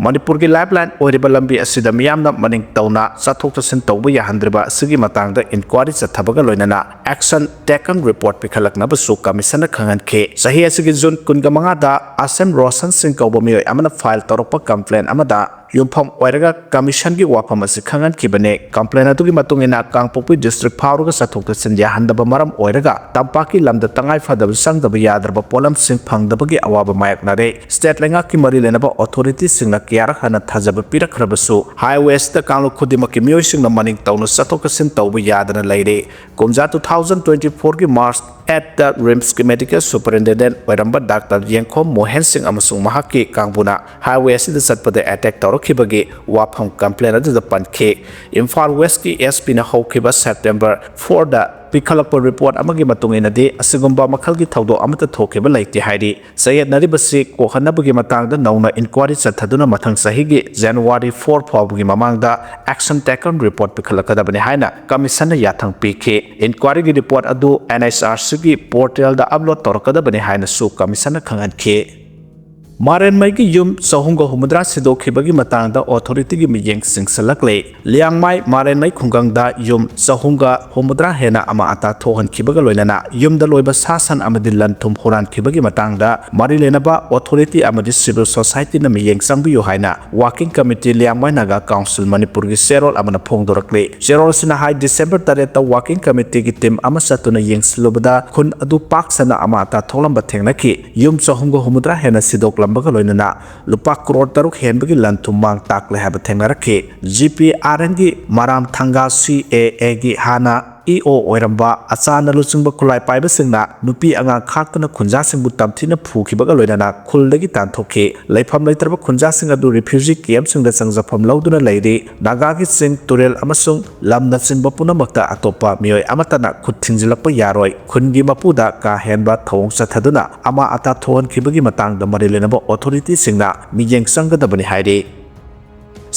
ꯃꯅꯤꯄꯨꯔꯒꯤ ꯂꯥꯏꯐꯂꯥꯏꯟ ꯑꯣꯏꯔꯤꯕ ꯂꯝꯕꯤ ꯑꯁꯤꯗ ꯃꯤꯌꯥꯝꯅ ꯃꯅꯤꯡ ꯇꯧꯅ ꯆꯠꯊꯣꯛ ꯆꯠꯁꯤꯟ ꯇꯧꯕ ꯌꯥꯍꯟꯗ꯭ꯔꯤꯕ ꯑꯁꯤꯒꯤ ꯃꯇꯥꯡꯗ ꯏꯟꯀ꯭ꯋꯥꯔꯤ ꯆꯠꯊꯕꯒ ꯂꯣꯏꯅꯅ action taken report ꯄꯤꯈꯠꯂꯛꯅꯕꯁꯨ ꯀꯃꯤꯁꯟꯅ ꯈꯪꯍꯟꯈꯤ꯫ ꯆꯍꯤ ꯑꯁꯤꯒꯤ ꯖꯨꯟ ꯀꯨꯟꯒ ꯃꯉꯥꯗ ꯑꯁꯦꯝ ꯔꯣꯁꯟ ꯁꯤꯡ ꯀꯧꯕ ꯃꯤꯑꯣꯏ ꯑꯃꯅ ꯐꯥꯏꯜ ꯇꯧꯔꯛꯄ ꯀꯝꯄ꯭ꯂꯦꯟ ꯑꯃꯗ ꯌꯨꯝꯐꯝ ꯑꯣꯏꯔꯒ ꯀꯃꯤꯁꯟꯒꯤ ꯋꯥꯐꯝ ꯑꯁꯤ ꯈꯪꯍꯟꯈꯤꯕꯅꯤ꯫ ꯀꯝꯄ꯭ꯂꯦꯟ ꯑꯗꯨꯒꯤ ꯃꯇꯨꯡ ꯏꯟꯅ ꯀꯥꯡꯄꯣꯛꯄꯤ ꯗꯤꯁꯇ꯭ꯔꯤꯛ ꯐꯥꯎꯔꯒ ꯆꯠꯊꯣꯛ ꯆꯠꯁꯤꯟ ꯌꯥꯍꯟꯗꯕ ꯃꯔꯝ ꯑꯣꯏꯔꯒ ꯇꯝꯄꯥꯛꯀꯤ ꯂꯝꯗ ꯇꯉꯥꯏ ꯐꯗꯕ ꯆꯪꯗꯕ ꯌꯥꯗ꯭ꯔꯕ ꯄꯣꯠꯂꯝꯁꯤꯡ ꯐꯪꯗꯕꯒꯤ ꯑꯋꯥꯕ ꯃꯥꯌꯣꯛꯅꯔꯦ꯫ ꯁ꯭ꯇꯦꯠ ꯂꯩꯉꯥꯛꯀꯤ ꯃꯔꯤ ꯂꯩꯅꯕ ꯑꯣꯊꯣꯔꯤꯇꯤꯁꯤꯡꯅ ꯀꯌꯥꯔꯛ ꯍꯟꯅ ꯊꯥꯖꯕ ꯄꯤꯔꯛꯈ꯭ꯔꯕꯁꯨ ꯍꯥꯏꯋꯦ ꯑꯁꯤꯗ ꯀꯥꯡꯂꯨꯞ ꯈꯨꯗꯤꯡꯃꯛꯀꯤ ꯃꯤꯑꯣꯏꯁꯤꯡꯅ ꯃꯅꯤꯡ ꯇꯧꯅ ꯆꯠꯊꯣꯛ ꯆꯠꯁꯤꯟ ꯇꯧꯕ ꯌꯥꯗꯅ ꯂꯩꯔꯦ꯫ ꯀꯨꯝꯖꯥ two thousand twenty fourꯒꯤ March eightꯇ ꯔꯤꯝꯁꯀꯤ ꯃꯦꯗꯤꯀꯦꯜ ꯁꯨꯄꯔꯤꯟꯇꯦꯟꯗꯦꯟꯠ ꯑꯣꯏꯔꯝꯕ ꯗꯥꯛꯇꯔ ꯌꯦꯡꯈꯣꯝ ꯃꯣꯍꯦꯟ ꯁꯤꯡ ꯑꯃꯁꯨꯡ ꯃꯍꯥꯛꯀꯤ ꯀꯥꯡꯕꯨꯅ ꯍꯥꯏꯋꯦ ꯑꯁꯤꯗ ꯆꯠꯄꯗ ꯑꯦꯇꯦꯛ ꯇꯧꯔꯛꯈꯤꯕꯒꯤ ꯋꯥꯐꯝ ꯀꯝꯄ꯭ꯂꯦꯟ ꯑꯗꯨꯗ ꯄꯟꯈꯤ꯫ ꯏꯝꯐꯥꯜ ꯋꯦꯁꯀꯤ ꯑꯦꯁ ꯄꯤꯅ ꯍꯧꯈꯤꯕ September fourꯗ ꯄꯤꯈꯠꯂꯛꯄ ꯔꯤꯄꯣꯔꯠ ꯑꯃꯒꯤ ꯃꯇꯨꯡ ꯏꯟꯅꯗꯤ ꯑꯁꯤꯒꯨꯝꯕ ꯃꯈꯜꯒꯤ ꯊꯧꯗꯣꯛ ꯑꯃꯠꯇ ꯊꯣꯛꯈꯤꯕ ꯂꯩꯇꯦ ꯍꯥꯏꯔꯤ꯫ ꯆꯌꯦꯠꯅꯔꯤꯕꯁꯤ ꯀꯣꯛꯍꯟꯅꯕꯒꯤ ꯃꯇꯥꯡꯗ ꯅꯧꯅ ꯏꯟꯀ꯭ꯋꯥꯔꯤ ꯆꯠꯊꯗꯨꯅ ꯃꯊꯪ ꯆꯍꯤꯒꯤ January four ꯐꯥꯎꯕꯒꯤ ꯃꯃꯥꯡꯗ action taken report ꯄꯤꯈꯠꯂꯛꯀꯗꯕꯅꯤ ꯍꯥꯏꯅ ꯀꯃꯤꯁꯟꯅ ꯌꯥꯊꯪ ꯄꯤꯈꯤ꯫ ꯏꯟꯀ꯭ꯋꯥꯔꯤꯒꯤ ꯔꯤꯄꯣꯔꯠ ꯑꯗꯨ NHRCꯒꯤ ꯄꯣꯔꯇꯦꯜꯗ ꯑꯞꯂꯣꯗ ꯇꯧꯔꯛꯀꯗꯕꯅꯤ ꯍꯥꯏꯅꯁꯨ ꯀꯃꯤꯁꯟꯅ ꯈꯪꯍꯟꯈꯤ꯫ ꯃꯥꯔꯦꯟꯃꯩꯒꯤ ꯌꯨꯝ ꯆꯍꯨꯝꯒ ꯍꯨꯝꯐꯨꯇꯔꯥ ꯁꯤꯗꯣꯛꯈꯤꯕꯒꯤ ꯃꯇꯥꯡꯗ ꯑꯣꯊꯣꯔꯤꯇꯤꯒꯤ ꯃꯤꯠꯌꯦꯡ ꯆꯤꯡꯁꯤꯜꯂꯛꯂꯦ꯫ ꯂꯤꯌꯥꯡꯃꯥꯏ ꯃꯥꯔꯦꯟꯃꯩ ꯈꯨꯡꯒꯪꯗ ꯌꯨꯝ ꯆꯍꯨꯝꯒ ꯍꯨꯝꯐꯨꯇꯔꯥ ꯍꯦꯟꯅ ꯑꯃꯥ ꯑꯇꯥ ꯊꯣꯛꯍꯟꯈꯤꯕꯒ ꯂꯣꯏꯅꯅ ꯌꯨꯝꯗ ꯂꯣꯏꯕ ꯁꯥ ꯁꯟ ꯑꯃꯗꯤ ꯂꯟ ꯊꯨꯝ ꯍꯨꯔꯥꯟꯈꯤꯕꯒꯤ ꯃꯇꯥꯡꯗ ꯃꯔꯤ ꯂꯩꯅꯕ ꯑꯣꯊꯣꯔꯤꯇꯤ ꯑꯃꯗꯤ ꯁꯤꯚꯤꯜ ꯁꯣꯁꯥꯏꯇꯤꯅ ꯃꯤꯠꯌꯦꯡ ꯆꯪꯕꯤꯌꯨ ꯍꯥꯏꯅ working committee Liangmai Naga council ꯃꯅꯤꯄꯨꯔꯒꯤ ꯆꯦꯔꯣꯜ ꯑꯃꯅ ꯐꯣꯡꯗꯣꯔꯛꯂꯤ꯫ ꯆꯦꯔꯣꯜ ꯑꯁꯤꯅ ꯍꯥꯏ, ꯗꯤꯁꯦꯝꯕꯔ ꯇꯔꯦꯠꯇ ꯋꯥꯔꯀꯤꯡ ꯀꯃꯤꯇꯤꯒꯤ ꯇꯤꯝ ꯑꯃ ꯆꯠꯇꯨꯅ ꯌꯦꯡꯁꯤꯜꯂꯨꯕꯗ ꯈꯨꯟ ꯑꯗꯨ ꯄꯥꯛ ꯁꯟꯅ ꯑꯃꯥ ꯑꯇꯥ ꯊꯣꯛꯂꯝꯕ ꯊꯦꯡꯅꯈꯤ꯫ ꯌꯨꯝ ꯆꯍꯨꯝꯒ ꯍꯨꯝꯐꯨꯇꯔꯥ ꯍꯦꯟꯅ ꯁꯤꯗꯣꯛꯂꯝꯕꯒ ꯂꯣꯏꯅꯅ ꯂꯨꯄꯥ ꯀ꯭ꯔꯣꯔ ꯇꯔꯨꯛ ꯍꯦꯟꯕꯒꯤ ꯂꯟ ꯊꯨꯝ ꯃꯥꯡ ꯇꯥꯛꯂꯦ ꯍꯥꯏꯕ ꯊꯦꯡꯅꯔꯛꯈꯤ꯫ ꯖꯤ ꯄꯤ ꯑꯥꯔ ꯑꯦꯟꯒꯤ ꯃꯔꯥꯝ ꯊꯪꯒꯥ ꯁꯤ ꯑꯦ ꯑꯦꯒꯤ ꯍꯥꯟꯅ ꯏ ꯑꯣ ꯑꯣꯏꯔꯝꯕ ꯑꯆꯥꯅ ꯂꯨꯆꯤꯡꯕ ꯈꯨꯠꯂꯥꯏ ꯄꯥꯏꯕꯁꯤꯡꯅ ꯅꯨꯄꯤ ꯑꯉꯥꯡ ꯈꯥꯛꯇꯨꯅ ꯈꯨꯟꯖꯥꯁꯤꯡꯕꯨ ꯇꯝꯊꯤꯅ ꯐꯨꯈꯤꯕꯒ ꯂꯣꯏꯅꯅ ꯈꯨꯜꯗꯒꯤ ꯇꯥꯟꯊꯣꯛꯈꯤ꯫ ꯂꯩꯐꯝ ꯂꯩꯇ꯭ꯔꯕ ꯈꯨꯟꯖꯥꯁꯤꯡ ꯑꯗꯨ ꯔꯤꯐ꯭ꯌꯨꯖꯤ ꯀꯦꯝꯞꯁꯤꯡꯗ ꯆꯪꯖꯐꯝ ꯂꯧꯗꯨꯅ ꯂꯩꯔꯤ꯫ ꯅꯥꯒꯥꯒꯤ ꯆꯤꯡ, ꯇꯨꯔꯦꯜ ꯑꯃꯁꯨꯡ ꯂꯝꯅꯆꯤꯡꯕ ꯄꯨꯝꯅꯃꯛꯇ ꯑꯇꯣꯞꯄ ꯃꯤꯑꯣꯏ ꯑꯃꯠꯇꯅ ꯈꯨꯠ ꯊꯤꯡꯖꯤꯜꯂꯛꯄ ꯌꯥꯔꯣꯏ꯫ ꯈꯨꯟꯒꯤ ꯃꯄꯨꯗ ꯀꯥ ꯍꯦꯟꯕ ꯊꯧꯑꯣꯡ ꯆꯠꯊꯗꯨꯅ ꯑꯃꯥ ꯑꯇꯥ ꯊꯣꯛꯍꯟꯈꯤꯕꯒꯤ ꯃꯇꯥꯡꯗ ꯃꯔꯤ ꯂꯩꯅꯕ ꯑꯣꯊꯣꯔꯤꯇꯤꯁꯤꯡꯅ ꯃꯤꯠꯌꯦꯡ ꯆꯪꯒꯗꯕꯅꯤ ꯍꯥꯏꯔꯤ꯫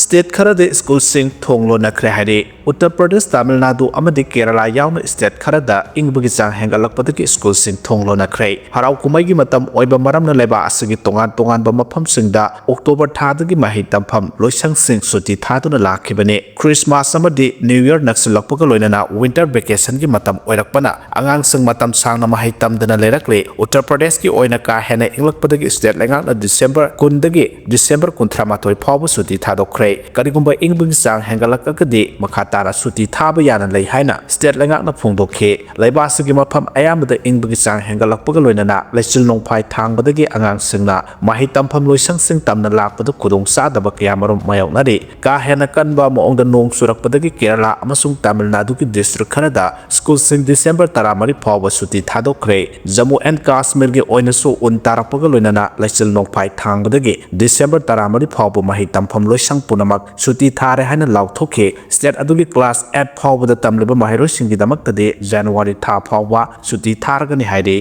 ꯁ꯭ꯇꯦꯠ ꯈꯔꯗ ꯁ꯭ꯀꯨꯜꯁꯤꯡ ꯊꯣꯡ ꯂꯣꯟꯅꯈ꯭ꯔꯦ ꯍꯥꯏꯔꯤ꯫ ꯎꯠꯇꯔ ꯄ꯭ꯔꯗꯦꯁ, ꯇꯥꯃꯤꯜ ꯅꯥꯗꯨ ꯑꯃꯗꯤ ꯀꯦꯔꯂꯥ ꯌꯥꯎꯅ ꯁ꯭ꯇꯦꯠ ꯈꯔꯗ ꯏꯪꯕꯒꯤ ꯆꯥꯡ ꯍꯦꯟꯒꯠꯂꯛꯄꯗꯒꯤ ꯁ꯭ꯀꯨꯜꯁꯤꯡ ꯊꯣꯡ ꯂꯣꯟꯅꯈ꯭ꯔꯦ꯫ ꯍꯔꯥꯎ ꯀꯨꯝꯍꯩꯒꯤ ꯃꯇꯝ ꯑꯣꯏꯕ ꯃꯔꯝꯅ ꯂꯩꯕꯥꯛ ꯑꯁꯤꯒꯤ ꯇꯣꯉꯥꯟ ꯇꯣꯉꯥꯟꯕ ꯃꯐꯝꯁꯤꯡꯗ ꯑꯣꯛꯇꯣꯕꯔ ꯊꯥꯗꯒꯤ ꯃꯍꯩ ꯇꯝꯐꯝ ꯂꯣꯏꯁꯪꯁꯤꯡ ꯁꯨꯇꯤ ꯊꯥꯗꯨꯅ ꯂꯥꯛꯈꯤꯕꯅꯤ꯫ ꯈ꯭ꯔꯤꯁꯃꯥꯁ ꯑꯃꯗꯤ ꯅ꯭ꯌꯨ ꯌꯔ ꯅꯛꯁꯤꯜꯂꯛꯄꯒ ꯂꯣꯏꯅꯅ ꯋꯤꯟꯇꯔ ꯚꯦꯀꯦꯁꯟꯒꯤ ꯃꯇꯝ ꯑꯣꯏꯔꯛꯄꯅ ꯑꯉꯥꯡꯁꯤꯡ ꯃꯇꯝ ꯁꯥꯡꯅ ꯃꯍꯩ ꯇꯝꯗꯅ ꯂꯩꯔꯛꯂꯤ꯫ ꯎꯠꯇꯔ ꯄ꯭ꯔꯗꯦꯁꯀꯤ ꯑꯣꯏꯅ ꯀꯥ ꯍꯦꯟꯅ ꯏꯪꯂꯛꯄꯗꯒꯤ ꯁ꯭ꯇꯦꯠ ꯂꯩꯉꯥꯛꯅ ꯗꯤꯁꯦꯝꯕꯔ ꯀꯨꯟꯗꯒꯤ ꯗꯤꯁꯦꯝꯕꯔ ꯀꯨꯟꯊ꯭ꯔꯥ ꯃꯥꯊꯣꯏ ꯐꯥꯎꯕ ꯁꯨꯇꯤ ꯊꯥꯗꯣꯛꯈ꯭ꯔꯦ꯫ ꯀꯔꯤꯒꯨꯝꯕ ꯏꯪꯕꯒꯤ ꯆꯥꯡ ꯍꯦꯟꯒꯠꯂꯛꯂꯒꯗꯤ ꯃꯈꯥ ꯇꯥꯅ ꯁꯨꯇꯤ ꯊꯥꯕ ꯌꯥꯅ ꯂꯩ ꯍꯥꯏꯅ ꯁ꯭ꯇꯦꯠ ꯂꯩꯉꯥꯛꯅ ꯐꯣꯡꯗꯣꯛꯈꯤ꯫ ꯂꯩꯕꯥꯛ ꯑꯁꯤꯒꯤ ꯃꯐꯝ ꯑꯌꯥꯝꯕꯗ ꯏꯪꯕꯒꯤ ꯆꯥꯡ ꯍꯦꯟꯒꯠꯂꯛꯄꯒ ꯂꯣꯏꯅꯅ ꯂꯩꯆꯤꯜ ꯅꯣꯡꯐꯥꯏ ꯊꯥꯡꯕꯗꯒꯤ ꯑꯉꯥꯡꯁꯤꯡꯅ ꯃꯍꯩ ꯇꯝꯐꯝ ꯂꯣꯏꯁꯪꯁꯤꯡ ꯇꯝꯅ ꯂꯥꯛꯄꯗ ꯈꯨꯗꯣꯡꯆꯥꯗꯕ ꯀꯌꯥꯃꯔꯨꯝ ꯃꯥꯌꯣꯛꯅꯔꯤ꯫ ꯀꯥ ꯍꯦꯟꯅ ꯀꯟꯕ ꯃꯑꯣꯡꯗ ꯅꯣꯡ ꯆꯨꯔꯛꯄꯗꯒꯤ ꯀꯦꯔꯂꯥ ꯑꯃꯁꯨꯡ ꯇꯥꯃꯤꯜ ꯅꯥꯗꯨꯒꯤ ꯗꯤꯁꯇ꯭ꯔꯤꯛ ꯈꯔꯗ ꯁ꯭ꯀꯨꯜꯁꯤꯡ ꯗꯤꯁꯦꯝꯕꯔ ꯇꯔꯥꯃꯔꯤ ꯐꯥꯎꯕ ꯁꯨꯇꯤ ꯊꯥꯗꯣꯛꯈ꯭ꯔꯦ꯫ ꯖꯝꯃꯨ ꯑꯦꯟ ꯀꯥꯁꯃꯤꯔꯒꯤ ꯑꯣꯏꯅꯁꯨ ꯎꯟ ꯇꯥꯔꯛꯄꯒ ꯂꯣꯏꯅꯅ ꯂꯩꯆꯤꯜ ꯅꯣꯡꯐꯥꯏ ꯊꯥꯡꯕꯗꯒꯤ ꯗꯤꯁꯦꯝꯕꯔ ꯇꯔꯥꯃꯔꯤ ꯐꯥꯎꯕ ꯃꯍꯩ ꯇꯝꯐꯝ ꯂꯣꯏꯁꯪ ꯄꯨꯝꯅꯃꯛ ꯁꯨꯇꯤ ꯊꯥꯔꯦ ꯍꯥꯏꯅ ꯂꯥꯎꯊꯣꯛꯈꯤ꯫ ꯁ꯭ꯇꯦꯠ ꯑꯗꯨꯒꯤ ꯀ꯭ꯂꯥꯁ ꯑꯩꯠ ꯐꯥꯎꯕꯗ ꯇꯝꯂꯤꯕ ꯃꯍꯩꯔꯣꯏꯁꯤꯡꯒꯤꯗꯃꯛꯇꯗꯤ ꯖꯅꯋꯥꯔꯤ ꯊꯥ ꯐꯥꯎꯕ ꯁꯨꯇꯤ ꯊꯥꯔꯒꯅꯤ ꯍꯥꯏꯔꯤ꯫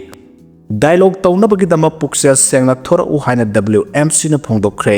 ꯗꯥꯏꯂꯣꯒ ꯇꯧꯅꯕꯒꯤꯗꯃꯛ ꯄꯨꯛꯆꯦꯜ ꯁꯦꯡꯅ ꯊꯣꯔꯛꯎ ꯍꯥꯏꯅ W M C ꯅ ꯐꯣꯡꯗꯣꯛꯈ꯭ꯔꯦ꯫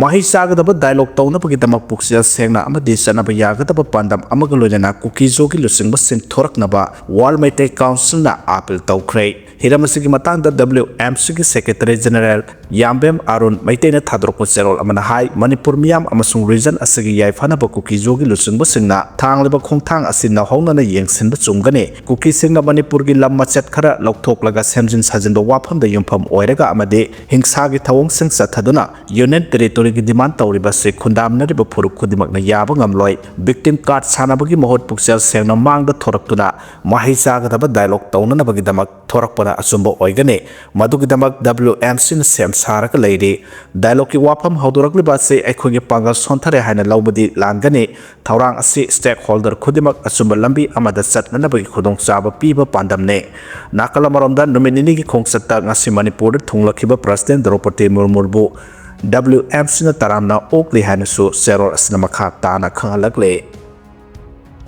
ꯃꯍꯩ ꯆꯥꯒꯗꯕ ꯗꯥꯏꯂꯣꯒ ꯇꯧꯅꯕꯒꯤꯗꯃꯛ ꯄꯨꯛꯆꯦꯜ ꯁꯦꯡꯅ ꯑꯃꯗꯤ ꯆꯠꯅꯕ ꯌꯥꯒꯗꯕ ꯄꯥꯟꯗꯝ ꯑꯃꯒ ꯂꯣꯏꯅꯅ ꯀꯨꯀꯤꯖꯣꯒꯤ ꯂꯨꯆꯤꯡꯕꯁꯤꯡ ꯊꯣꯔꯛꯅꯕ ꯋꯥꯔꯜ ꯃꯩꯇꯩ ꯀꯥꯎꯟꯁꯤꯜꯅ ꯑꯥꯄꯤꯜ ꯇꯧꯈ꯭ꯔꯦ꯫ ꯍꯤꯔꯝ ꯑꯁꯤꯒꯤ ꯃꯇꯥꯡꯗ W M C ꯒꯤ ꯁꯦꯀ꯭ꯔꯦꯇꯔꯤ ꯖꯦꯅꯦꯔꯦꯜ ꯌꯥꯝꯕꯦꯝ ꯑꯔꯨꯟ ꯃꯩꯇꯩꯅ ꯊꯥꯗꯣꯔꯛꯄ ꯆꯦꯔꯣꯜ ꯑꯃꯅ ꯍꯥꯏ, ꯃꯅꯤꯄꯨꯔ ꯃꯤꯌꯥꯝ ꯑꯃꯁꯨꯡ ꯔꯤꯖꯟ ꯑꯁꯤꯒꯤ ꯌꯥꯏꯐꯅꯕ ꯀꯨꯀꯤꯖꯣꯒꯤ ꯂꯨꯆꯤꯡꯕꯁꯤꯡꯅ ꯊꯥꯡꯂꯤꯕ ꯈꯣꯡꯊꯥꯡ ꯑꯁꯤ ꯅꯧꯍꯧꯅꯅ ꯌꯦꯡꯁꯤꯟꯕ ꯆꯨꯝꯒꯅꯤ꯫ ꯀꯨꯀꯤꯁꯤꯡꯅ ꯃꯅꯤꯄꯨꯔꯒꯤ ꯂꯝ ꯃꯆꯦꯠ ꯈꯔ ꯂꯧꯊꯣꯛꯂꯒ ꯁꯦꯝꯖꯤꯟ ꯁꯥꯖꯤꯟꯕ ꯋꯥꯐꯝꯗ ꯌꯨꯝꯐꯝ ꯑꯣꯏꯔꯒ ꯑꯃꯗꯤ ꯍꯤꯡꯁꯥꯒꯤ ꯊꯧꯑꯣꯡꯁꯤꯡ ꯆꯠꯊꯗꯨꯅ ꯌꯨꯅꯤꯌꯟ ꯇꯦꯔꯤꯇꯣꯔꯤꯒꯤ ꯗꯤꯃꯥꯟ ꯇꯧꯔꯤꯕ ꯑꯁꯤ ꯈꯨꯟꯗꯥꯃꯤꯟꯅꯔꯤꯕ ꯐꯨꯔꯨꯞ ꯈꯨꯗꯤꯡꯃꯛꯅ ꯌꯥꯕ ꯉꯝꯂꯣꯏ꯫ ꯚꯤꯛꯇꯤꯝ ꯀꯥꯔꯗ ꯁꯥꯟꯅꯕꯒꯤ ꯃꯍꯨꯠ ꯄꯨꯛꯆꯦꯜ ꯁꯦꯡꯅ ꯃꯥꯡꯗ ꯊꯣꯔꯛꯇꯨꯅ ꯃꯍꯩ ꯆꯥꯒꯗꯕ ꯗꯥꯏꯂꯣꯒ ꯇꯧꯅꯅꯕꯒꯤꯗꯃꯛ ꯊꯣꯔꯛꯄꯅ ꯑꯆꯨꯝꯕ ꯑꯣꯏꯒꯅꯤ꯫ ꯃꯗꯨꯒꯤꯗꯃꯛ W M C ꯅ ꯁꯦꯝ ꯁꯥꯔꯒ ꯂꯩꯔꯤ꯫ ꯗꯥꯏꯂꯣꯒꯀꯤ ꯋꯥꯐꯝ ꯍꯧꯗꯣꯔꯛꯂꯤꯕ ꯑꯁꯤ ꯑꯩꯈꯣꯏꯒꯤ ꯄꯥꯡꯒꯜ ꯁꯣꯟꯊꯔꯦ ꯍꯥꯏꯅ ꯂꯧꯕꯗꯤ ꯂꯥꯟꯒꯅꯤ꯫ ꯊꯧꯔꯥꯡ ꯑꯁꯤ ꯁ꯭ꯇꯦꯛꯍꯣꯜꯗꯔ ꯈꯨꯗꯤꯡꯃꯛ ꯑꯆꯨꯝꯕ ꯂꯝꯕꯤ ꯑꯃꯗ ꯆꯠꯅꯅꯕꯒꯤ ꯈꯨꯗꯣꯡꯆꯥꯕ ꯄꯤꯕ ꯄꯥꯟꯗꯝꯅꯤ꯫ ꯅꯥꯀꯜ ꯑꯃꯔꯣꯝꯗ, ꯅꯨꯃꯤꯠ ꯅꯤꯅꯤꯒꯤ ꯈꯣꯡꯆꯠꯇ ꯉꯁꯤ ꯃꯅꯤꯄꯨꯔꯗ ꯊꯨꯡꯂꯈꯤꯕ ꯄ꯭ꯔꯁꯤꯗꯦꯟ ꯗ꯭ꯔꯧꯄꯗꯤ ꯃꯨꯔꯃꯨꯕꯨ W M C ꯅ ꯇꯔꯥꯝꯅ ꯑꯣꯛꯂꯤ ꯍꯥꯏꯅꯁꯨ ꯆꯦꯔꯣꯜ ꯑꯁꯤꯅ ꯃꯈꯥ ꯇꯥꯅ ꯈꯪꯍꯜꯂꯛꯂꯤ꯫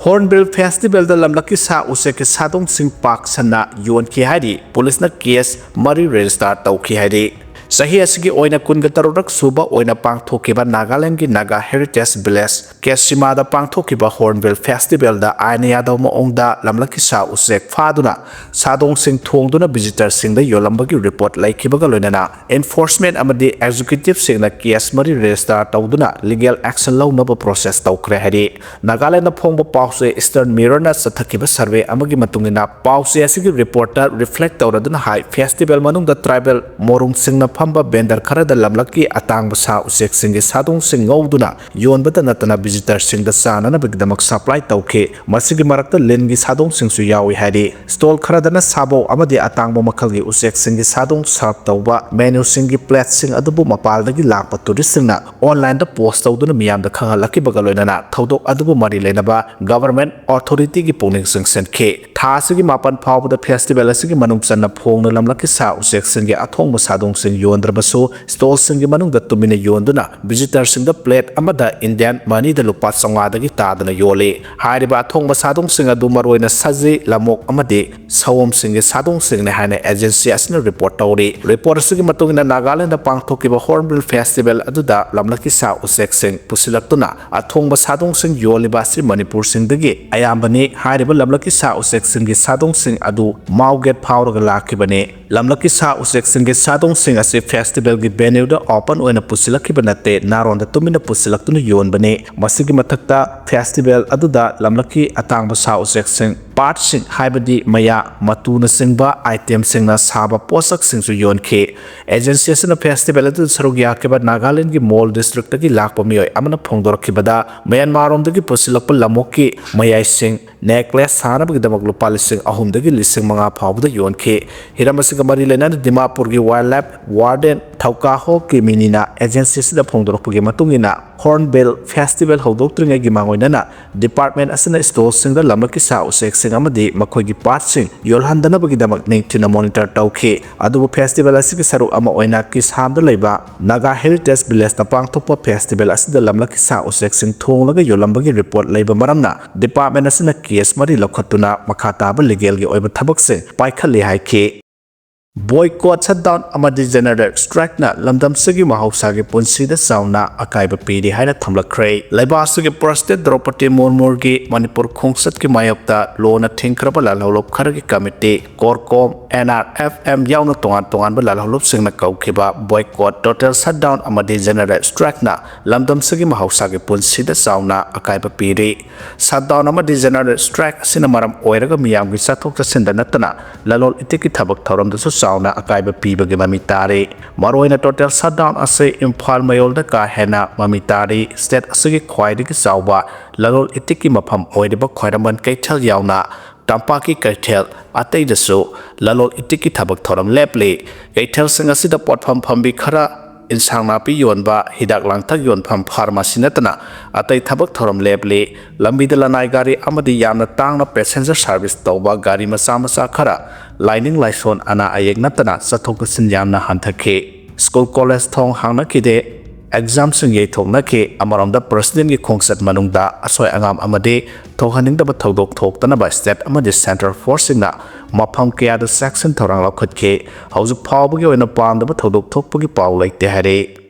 ꯍꯣꯔꯟꯕꯤꯜ ꯐꯦꯁꯇꯤꯚꯦꯜꯗ ꯂꯝꯂꯛꯀꯤ ꯁꯥ ꯎꯆꯦꯛꯀꯤ ꯁꯥꯗꯣꯡꯁꯤꯡ ꯄꯥꯛ ꯁꯟꯅ ꯌꯣꯟꯈꯤ ꯍꯥꯏꯔꯤ꯫ ꯄꯨꯂꯤꯁꯅ ꯀꯦꯁ ꯃꯔꯤ ꯔꯦꯖꯤꯁꯇꯥꯔ ꯇꯧꯈꯤ ꯍꯥꯏꯔꯤ꯫ ꯆꯍꯤ ꯑꯁꯤꯒꯤ ꯑꯣꯏꯅ ꯀꯨꯟꯒ ꯇꯔꯨꯛ ꯁꯨꯕ ꯑꯣꯏꯅ ꯄꯥꯡꯊꯣꯛꯈꯤꯕ ꯅꯥꯒꯥꯂꯦꯟꯒꯒꯤ ꯅꯥꯒꯥ ꯍꯦꯔꯤꯇꯦꯖ ꯚꯤꯂꯦꯖ ꯀꯦꯁꯤꯃꯥꯗ ꯄꯥꯡꯊꯣꯛꯈꯤꯕ ꯍꯣꯔꯟꯕꯤꯜ ꯐꯦꯁꯇꯤꯚꯦꯜꯗ ꯑꯥꯏꯟꯅ ꯌꯥꯗꯕ ꯃꯑꯣꯡꯗ ꯂꯝꯂꯛꯀꯤ ꯁꯥ ꯎꯆꯦꯛ ꯐꯥꯗꯨꯅ ꯁꯥꯗꯣꯡꯁꯤꯡ ꯊꯣꯡꯗꯨꯅ ꯚꯤꯖꯤꯇꯔꯁꯤꯡꯗ ꯌꯣꯜꯂꯝꯕꯒꯤ ꯔꯤꯄꯣꯔꯠ ꯂꯩꯈꯤꯕꯒ ꯂꯣꯏꯅꯅ, ꯏꯟꯐꯣꯔꯁꯃꯦꯟ ꯑꯃꯗꯤ ꯑꯦꯛꯖꯤꯀ꯭ꯌꯨꯇꯤꯚꯁꯤꯡꯅ ꯀꯦꯁ ꯃꯔꯤ ꯔꯦꯖꯤꯁꯇꯥꯔ ꯇꯧꯗꯨꯅ ꯂꯤꯒꯦꯜ ꯑꯦꯛꯁꯟ ꯂꯧꯅꯕ ꯄ꯭ꯔꯣꯁꯦꯁ ꯇꯧꯈ꯭ꯔꯦ ꯍꯥꯏꯔꯤ꯫ ꯅꯥꯒꯥꯂꯦꯟꯗ ꯐꯣꯡꯕ ꯄꯥꯎꯆꯦ ꯏꯁꯇꯔꯟ ꯃꯤꯔꯔꯅ ꯆꯠꯊꯈꯤꯕ ꯁꯔꯚꯦ ꯑꯃꯒꯤ ꯃꯇꯨꯡ ꯏꯟꯅ, ꯄꯥꯎꯆꯦ ꯑꯁꯤꯒꯤ ꯔꯤꯄꯣꯔꯠꯇ ꯔꯤꯐ꯭ꯂꯦꯛ ꯇꯧꯔꯗꯨꯅ ꯍꯥꯏ, ꯐꯦꯁꯇꯤꯚꯦꯜ ꯃꯅꯨꯡꯗ ꯇ꯭ꯔꯥꯏꯕꯦꯜ ꯃꯣꯔꯨꯡꯁꯤꯡꯅ ꯐꯝꯕ ꯚꯦꯟꯗꯔ ꯈꯔꯗ ꯂꯝꯂꯛꯀꯤ ꯑꯇꯥꯡꯕ ꯁꯥ ꯎꯆꯦꯛꯁꯤꯡꯒꯤ ꯁꯥꯗꯣꯡꯁꯤꯡ ꯉꯧꯗꯨꯅ ꯌꯣꯟꯕꯇ ꯅꯠꯇꯅ ꯚꯤꯖꯤꯇꯔꯁꯤꯡꯗ ꯆꯥꯅꯅꯕꯒꯤꯗꯃꯛ ꯁꯄ꯭ꯂꯥꯏ ꯇꯧꯈꯤ꯫ ꯃꯁꯤꯒꯤ ꯃꯔꯛꯇ ꯂꯤꯟꯒꯤ ꯁꯥꯗꯣꯡꯁꯤꯡꯁꯨ ꯌꯥꯎꯏ ꯍꯥꯏꯔꯤ꯫ ꯁ꯭ꯇꯣꯜ ꯈꯔꯗꯅ ꯁꯥꯕꯧ ꯑꯃꯗꯤ ꯑꯇꯥꯡꯕ ꯃꯈꯜꯒꯤ ꯎꯆꯦꯛꯁꯤꯡꯒꯤ ꯁꯥꯗꯣꯡ ꯁꯔꯚ ꯇꯧꯕ ꯃꯦꯅꯨꯁꯤꯡꯒꯤ ꯄ꯭ꯂꯦꯠꯁꯤꯡ ꯑꯗꯨꯕꯨ ꯃꯄꯥꯟꯗꯒꯤ ꯂꯥꯛꯄ ꯇꯨꯔꯤꯁꯁꯤꯡꯅ ꯑꯣꯟꯂꯥꯏꯟꯗ ꯄꯣꯁ ꯇꯧꯗꯨꯅ ꯃꯤꯌꯥꯝꯗ ꯈꯪꯍꯜꯂꯛꯈꯤꯕꯒ ꯂꯣꯏꯅꯅ ꯊꯧꯗꯣꯛ ꯑꯗꯨꯕꯨ ꯃꯔꯤ ꯂꯩꯅꯕ ꯒꯚꯔꯟꯃꯦꯟꯠ ꯑꯣꯊꯣꯔꯤꯇꯤꯒꯤ ꯄꯨꯛꯅꯤꯡ ꯆꯤꯡꯁꯤꯟꯈꯤ꯫ ꯊꯥ ꯑꯁꯤꯒꯤ ꯃꯥꯄꯟ ꯐꯥꯎꯕꯗ ꯐꯦꯁꯇꯤꯚꯦꯜ ꯑꯁꯤꯒꯤ ꯃꯅꯨꯡ ꯆꯟꯅ ꯐꯣꯡꯅ ꯂꯝꯂꯛꯀꯤ ꯁꯥ ꯎꯆꯦꯛꯁꯤꯡꯒꯤ ꯑꯊꯣꯡꯕ ꯁꯥꯗꯣꯡꯁꯤꯡ ꯌꯣꯟꯗ꯭ꯔꯕꯁꯨ, ꯁ꯭ꯇꯣꯜꯁꯤꯡꯒꯤ ꯃꯅꯨꯡꯗ ꯇꯨꯃꯤꯟꯅ ꯌꯣꯟꯗꯨꯅ ꯚꯤꯖꯤꯇꯔꯁꯤꯡꯗ ꯄ꯭ꯂꯦꯠ ꯑꯃꯗ ꯏꯟꯗꯤꯌꯥꯟ ꯃꯅꯤꯗ ꯂꯨꯄꯥ ꯆꯥꯝꯃꯉꯥꯗꯒꯤ ꯇꯥꯗꯅ ꯌꯣꯜꯂꯤ꯫ ꯍꯥꯏꯔꯤꯕ ꯑꯊꯣꯡꯕ ꯁꯥꯗꯣꯡꯁꯤꯡ ꯑꯗꯨ ꯃꯔꯨꯑꯣꯏꯅ ꯁꯖꯤ, ꯂꯝꯑꯣꯛ ꯑꯃꯗꯤ ꯁꯑꯣꯝꯁꯤꯡꯒꯤ ꯁꯥꯗꯣꯡꯁꯤꯡꯅꯤ ꯍꯥꯏꯅ ꯑꯦꯖꯦꯟꯁꯤ ꯑꯁꯤꯅ ꯔꯤꯄꯣꯔꯠ ꯇꯧꯔꯤ꯫ ꯔꯤꯄꯣꯔꯠ ꯑꯁꯤꯒꯤ ꯃꯇꯨꯡ ꯏꯟꯅ, ꯅꯥꯒꯥꯂꯦꯟꯗ ꯄꯥꯡꯊꯣꯛꯈꯤꯕ ꯍꯣꯔꯟꯕꯤꯜ ꯐꯦꯁꯇꯤꯚꯦꯜ ꯑꯗꯨꯗ ꯂꯝꯂꯛꯀꯤ ꯁꯥ ꯎꯆꯦꯛꯁꯤꯡ ꯄꯨꯁꯤꯜꯂꯛꯇꯨꯅ ꯑꯊꯣꯡꯕ ꯁꯥꯗꯣꯡꯁꯤꯡ ꯌꯣꯜꯂꯤꯕ ꯑꯁꯤ ꯃꯅꯤꯄꯨꯔꯁꯤꯡꯗꯒꯤ ꯑꯌꯥꯝꯕꯅꯤ꯫ ꯍꯥꯏꯔꯤꯕ ꯂꯝꯂꯛꯀꯤ ꯁꯥ ꯎꯆꯦꯛꯁꯤꯡꯒꯤ ꯁꯥꯗꯣꯡꯁꯤꯡ ꯑꯗꯨ ꯃꯥꯎꯒꯦꯠ ꯐꯥꯎꯔꯒ ꯂꯥꯛꯈꯤꯕꯅꯤ꯫ ꯂꯝꯂꯛꯀꯤ ꯁꯥ ꯎꯆꯦꯛꯁꯤꯡꯒꯤ ꯁꯥꯗꯣꯡꯁꯤꯡ ꯑꯁꯤ ꯐꯦꯁꯇꯤꯚꯦꯜꯒꯤ ꯚꯦꯅ꯭ꯌꯨꯗ ꯑꯣꯄꯟ ꯑꯣꯏꯅ ꯄꯨꯁꯤꯜꯂꯛꯈꯤꯕ ꯅꯠꯇꯦ, ꯅꯥꯔꯣꯟꯗ ꯇꯨꯃꯤꯟꯅ ꯄꯨꯁꯤꯜꯂꯛꯇꯨꯅ ꯌꯣꯟꯕꯅꯤ꯫ ꯃꯁꯤꯒꯤ ꯃꯊꯛꯇ, ꯐꯦꯁꯇꯤꯚꯦꯜ ꯑꯗꯨꯗ ꯂꯝꯂꯛꯀꯤ ꯑꯇꯥꯡꯕ ꯁꯥ ꯎꯆꯦꯛꯁꯤꯡ, ꯄꯥꯔꯠꯁꯤꯡ, ꯍꯥꯏꯕꯗꯤ ꯃꯌꯥ, ꯃꯇꯨꯅꯆꯤꯡꯕ ꯑꯥꯏꯇꯦꯝꯁꯤꯡꯅ ꯁꯥꯕ ꯄꯣꯠꯁꯛꯁꯤꯡꯁꯨ ꯌꯣꯟꯈꯤ꯫ ꯑꯦꯖꯦꯟꯁꯤ ꯑꯁꯤꯅ ꯐꯦꯁꯇꯤꯚꯦꯜ ꯑꯗꯨꯗ ꯁꯔꯨꯛ ꯌꯥꯈꯤꯕ ꯅꯥꯒꯥꯂꯦꯟꯗꯒꯤ ꯃꯣꯜ ꯗꯤꯁꯇ꯭ꯔꯤꯛꯇꯒꯤ ꯂꯥꯛꯄ ꯃꯤꯑꯣꯏ ꯑꯃꯅ ꯐꯣꯡꯗꯣꯔꯛꯈꯤꯕꯗ, ꯃ꯭ꯌꯥꯟꯃꯥꯔꯔꯣꯝꯗꯒꯤ ꯄꯨꯁꯤꯜꯂꯛꯄ ꯂꯝꯑꯣꯛꯀꯤ ꯃꯌꯥꯏꯁꯤꯡ, ꯅꯦꯛꯂꯦꯁ ꯁꯥꯅꯕꯒꯤꯗꯃꯛ ꯂꯨꯄꯥ ꯂꯤꯁꯤꯡ ꯑꯍꯨꯝꯗꯒꯤ ꯂꯤꯁꯤꯡ ꯃꯉꯥ ꯐꯥꯎꯕꯗ ꯌꯣꯟꯈꯤ꯫ ꯍꯤꯔꯝ ꯑꯁꯤꯒ ꯃꯔꯤ ꯂꯩꯅꯅ ꯗꯤꯃꯥꯄꯨꯔꯒꯤ ꯋꯥꯏꯜꯗ ꯂꯥꯏꯐ ꯋꯥꯔꯗꯦꯟ ꯊꯧꯀꯥꯍꯣ ꯀꯤꯃꯤꯅꯤꯅ ꯑꯦꯖꯦꯟꯁꯤ ꯑꯁꯤꯗ ꯐꯣꯡꯗꯣꯔꯛꯄꯒꯤ ꯃꯇꯨꯡ ꯏꯟꯅ, ꯍꯣꯔꯟꯕꯤꯜ ꯐꯦꯁꯇꯤꯚꯦꯜ ꯍꯧꯗꯣꯛꯇ꯭ꯔꯤꯉꯩꯒꯤ ꯃꯥꯡꯑꯣꯏꯅꯅ ꯗꯤꯄꯥꯔꯠꯃꯦꯟꯠ ꯑꯁꯤꯅ ꯁ꯭ꯇꯣꯜꯁꯤꯡꯗ ꯂꯝꯂꯛꯀꯤ ꯁꯥ ꯎꯆꯦꯛꯁꯤꯡ ꯑꯃꯗꯤ ꯃꯈꯣꯏꯒꯤ ꯄꯥꯔꯠꯁꯤꯡ ꯌꯣꯜꯍꯟꯗꯅꯕꯒꯤꯗꯃꯛ ꯅꯤꯡꯊꯤꯅ ꯃꯣꯅꯤꯇꯔ ꯇꯧꯈꯤ꯫ ꯑꯗꯨꯕꯨ ꯐꯦꯁꯇꯤꯚꯦꯜ ꯑꯁꯤꯒꯤ ꯁꯔꯨꯛ ꯑꯃ ꯑꯣꯏꯅ ꯀꯤꯁꯥꯝꯗ ꯂꯩꯕ ꯅꯥꯒꯥ ꯍꯦꯔꯤꯇꯦꯖ ꯚꯤꯂꯦꯖꯇ ꯄꯥꯡꯊꯣꯛꯄ ꯐꯦꯁꯇꯤꯚꯦꯜ ꯑꯁꯤꯗ ꯂꯝꯂꯛꯀꯤ ꯁꯥ ꯎꯆꯦꯛꯁꯤꯡ ꯊꯣꯡꯂꯒ ꯌꯣꯜꯂꯝꯕꯒꯤ ꯔꯤꯄꯣꯔꯠ ꯂꯩꯕ ꯃꯔꯝꯅ, ꯗꯤꯄꯥꯔꯠꯃꯦꯟꯠ ꯑꯁꯤꯅ ꯀꯦꯁ ꯃꯔꯤ ꯂꯧꯈꯠꯇꯨꯅ ꯃꯈꯥ ꯇꯥꯕ ꯂꯤꯒꯦꯜꯒꯤ ꯑꯣꯏꯕ ꯊꯕꯛꯁꯤꯡ ꯄꯥꯏꯈꯠꯂꯤ ꯍꯥꯏꯈꯤ꯫ Boycott, shutdown ꯑꯃꯗꯤ general strikeꯅ ꯂꯝꯗꯝꯁꯤꯒꯤ ꯃꯍꯧꯁꯥꯒꯤ ꯄꯨꯟꯁꯤꯗ ꯆꯥꯎꯅ ꯑꯀꯥꯏꯕ ꯄꯤꯔꯤ ꯍꯥꯏꯅ ꯊꯝꯂꯛꯈ꯭ꯔꯦ꯫ ꯂꯩꯕꯥꯛ ꯑꯁꯤꯒꯤ President ꯗ꯭ꯔꯧꯄꯗꯤ ꯃꯨꯔꯃꯨꯒꯤ ꯃꯅꯤꯄꯨꯔ ꯈꯣꯡꯆꯠꯀꯤ ꯃꯥꯌꯣꯛꯇ ꯂꯣꯅ ꯊꯤꯡꯈ꯭ꯔꯕ ꯂꯥꯜꯍꯧꯂꯨꯞ ꯈꯔꯒꯤ committee, CORCOM, NRFM ꯌꯥꯎꯅ ꯇꯣꯉꯥꯟ ꯇꯣꯉꯥꯟꯕ ꯂꯥꯜꯍꯧꯂꯨꯞꯁꯤꯡꯅ ꯀꯧꯈꯤꯕ boycott, total shutdown ꯑꯃꯗꯤ general strikeꯅ ꯂꯝꯗꯝꯁꯤꯒꯤ ꯃꯍꯧꯁꯥꯒꯤ ꯄꯨꯟꯁꯤꯗ ꯆꯥꯎꯅ ꯑꯀꯥꯏꯕ ꯄꯤꯔꯤ꯫ Shutdown ꯑꯃꯗꯤ general strike ꯑꯁꯤꯅ ꯃꯔꯝ ꯑꯣꯏꯔꯒ ꯃꯤꯌꯥꯝꯒꯤ ꯆꯠꯊꯣꯛ ꯆꯠꯁꯤꯟꯗ ꯅꯠꯇꯅ ꯂꯂꯣꯟ ꯏꯇꯤꯛꯀꯤ ꯊꯕꯛ ꯊꯧꯔꯝꯗꯁꯨ ꯆꯥꯎꯅ ꯑꯀꯥꯏꯕ ꯄꯤꯕꯒꯤ ꯃꯃꯤ ꯇꯥꯔꯤ꯫ ꯃꯔꯨꯑꯣꯏꯅ total shutdown ꯑꯁꯤ ꯏꯝꯐꯥꯜ ꯃꯌꯣꯜꯗ ꯀꯥ ꯍꯦꯟꯅ ꯃꯃꯤ ꯇꯥꯔꯤ꯫ State ꯑꯁꯤꯒꯤ ꯈ꯭ꯋꯥꯏꯗꯒꯤ ꯆꯥꯎꯕ ꯂꯂꯣꯟ ꯏꯇꯤꯛꯀꯤ ꯃꯐꯝ ꯑꯣꯏꯔꯤꯕ ꯈ꯭ꯋꯥꯏꯔꯝꯕꯟ ꯀꯩꯊꯦꯜ ꯌꯥꯎꯅ ꯇꯝꯄꯥꯛꯀꯤ ꯀꯩꯊꯦꯜ ꯑꯇꯩꯗꯁꯨ ꯂꯂꯣꯟ ꯏꯇꯤꯛꯀꯤ ꯊꯕꯛ ꯊꯧꯔꯝ ꯂꯦꯞꯂꯤ꯫ ꯀꯩꯊꯦꯜꯁꯤꯡ ꯑꯁꯤꯗ ꯄꯣꯠꯐꯝ ꯐꯝꯕꯤ ꯈꯔ, ꯏꯟꯁꯥꯡ ꯅꯥꯄꯤ ꯌꯣꯟꯕ, ꯍꯤꯗꯥꯛ ꯂꯥꯡꯊꯛ ꯌꯣꯟꯐꯝ, pharmacy ꯅꯠꯇꯅ ꯑꯇꯩ ꯊꯕꯛ ꯊꯧꯔꯝ ꯂꯦꯞꯂꯤ꯫ ꯂꯝꯕꯤꯗ ꯂꯅꯥꯏ ꯒꯥꯔꯤ ꯑꯃꯗꯤ ꯌꯥꯝꯅ ꯇꯥꯡꯅ passenger service ꯇꯧꯕ ꯒꯥꯔꯤ ꯃꯆꯥ ꯃꯆꯥ ꯈꯔ, ꯂꯥꯏꯅꯤꯡ ꯂꯥꯏꯁꯣꯟ, ꯑꯅꯥ ꯑꯌꯦꯛ ꯅꯠꯇꯅ ꯆꯠꯊꯣꯛ ꯆꯠꯁꯤꯟ ꯌꯥꯝꯅ ꯍꯟꯊꯈꯤ꯫ School college ꯊꯣꯡ ꯍꯥꯡꯅꯈꯤꯗꯦ꯫ Examꯁꯤꯡ ꯌꯩꯊꯣꯛꯅꯈꯤ꯫ ꯑꯃꯔꯣꯝꯗ Presidentꯀꯤ ꯈꯣꯡꯆꯠ ꯃꯅꯨꯡꯗ ꯑꯁꯣꯏ ꯑꯉꯥꯝ ꯑꯃꯗꯤ ꯊꯣꯛꯍꯟꯅꯤꯡꯗꯕ ꯊꯧꯗꯣꯛ ꯊꯣꯛꯇꯅꯕ state ꯑꯃꯗꯤ central forceꯁꯤꯡꯅ ꯃꯐꯝ ꯀꯌꯥꯗ ꯆꯦꯛꯁꯤꯟ ꯊꯧꯔꯥꯡ ꯂꯧꯈꯠꯈꯤ꯫ ꯍꯧꯖꯤꯛ ꯐꯥꯎꯕꯒꯤ ꯑꯣꯏꯅ ꯄꯥꯝꯗꯕ ꯊꯧꯗꯣꯛ ꯊꯣꯛꯄꯒꯤ ꯄꯥꯎ ꯂꯩꯇꯦ ꯍꯥꯏꯔꯤ꯫